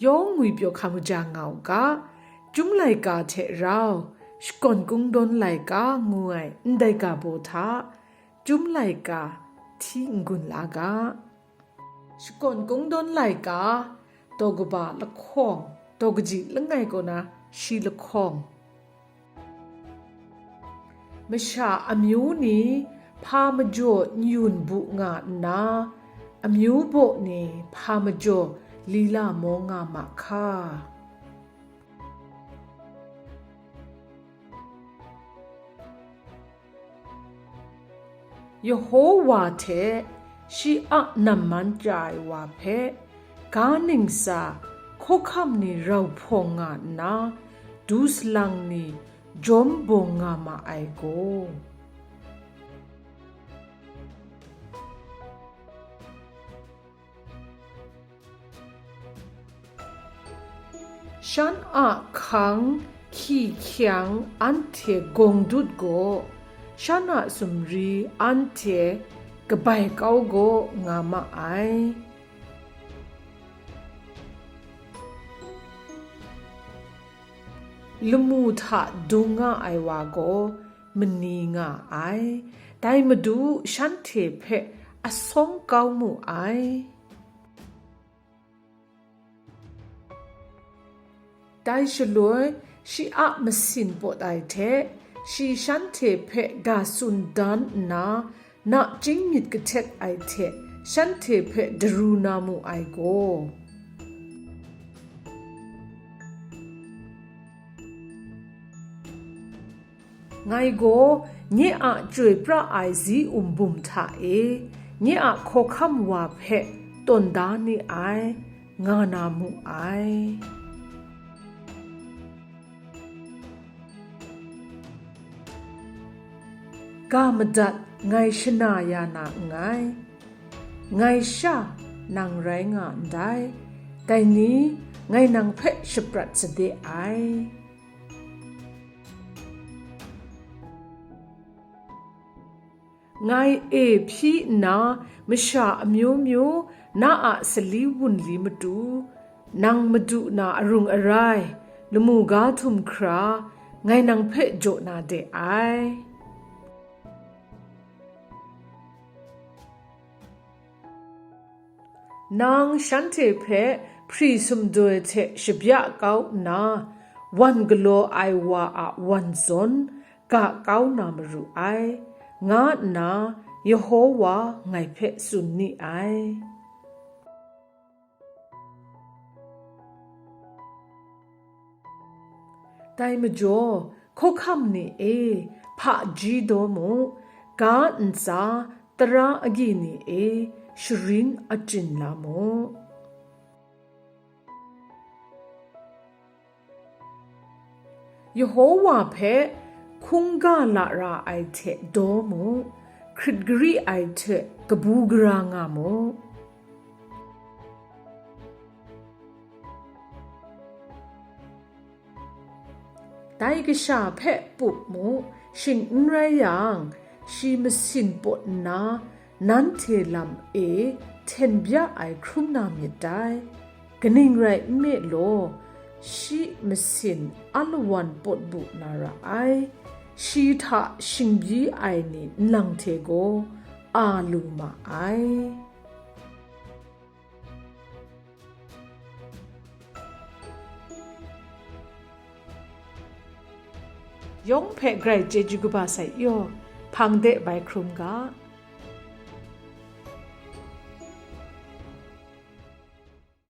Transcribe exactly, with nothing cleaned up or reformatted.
Yawng ngwipyaw hkam kaja nga u ga, Chyum laika hte rau, Shakawn Kungdawn laika ngu ai ndai ga baw hta, Chyum laika hti n-gun la ga. Shakawn Kungdawn laika, daw kaba lahkawng, daw kaji langai kaw na shi lahkawng. Masha amyu ni hpa majaw n-yun bu nga nna, amyu baw ni hpa majaw lila maw nga ma hka. Yehowa hte shi a namman chya ai wa hpe, ga ningsa hkawhkam ni rau hpawng nga nna, du salang ni jawm bawng nga ma ai gaw. Shan a hkang hkyi hkyang anhte gawng dut gaw, shan a sumri anhte kabai kau gaw nga ma ai. Lamu hta dung nga ai wa gaw mani nga ai, dai Madu shanhte hpe asawng kau mu ai. Dai shaloi, shi a masin pawt ai hte, shi shanhte hpe ga tsun dan nna, nachying myit kahtet ai hte, shanhte hpe daru na mu ai gaw. Ngai gaw nye a chyoi pra ai zi um bum hta e, nye a hkawhkam wa hpe tawn da ni ai, nga na mu ai. Ga madat ngai shana ya na nngai, ngai sha nang rai nga ndai, dai ni ngai nang hpe shaprat sade ai. Ngai e hpyi nna masha amyu myu na a sali wunli matu, nang madu na arung arai, lamu ga htum hkra, ngai nang hpe jaw na de ai. Nang shanhte hpe hpri sumdoi hte shabya kau nna, wan galaw ai wa a wan zawn ga kau na maru ai, nga nna Yehowa ngai hpe tsun ni ai. Dai majaw, hkawhkam ni e, hpaji daw mu, ga ntsa, tara agyi ni e, sharin achyin la mu. Yehowa hpe hkungga lara ai hte daw mu, hkrit gari ai hte kabu gara nga mu. Dai kasha hpe pup mu, shing n rai yang, shi masin pawt nna, nanhte lam e hten bya ai hkrum na myit dai. Kaning rai nme law, shi masin alawan pawt bu na ra ai, shi hta shingbyi ai ni nlang hte gaw a lu ma ai. Yawng hpe grai chyeju kaba sai yaw, hpang de bai hkrum ga.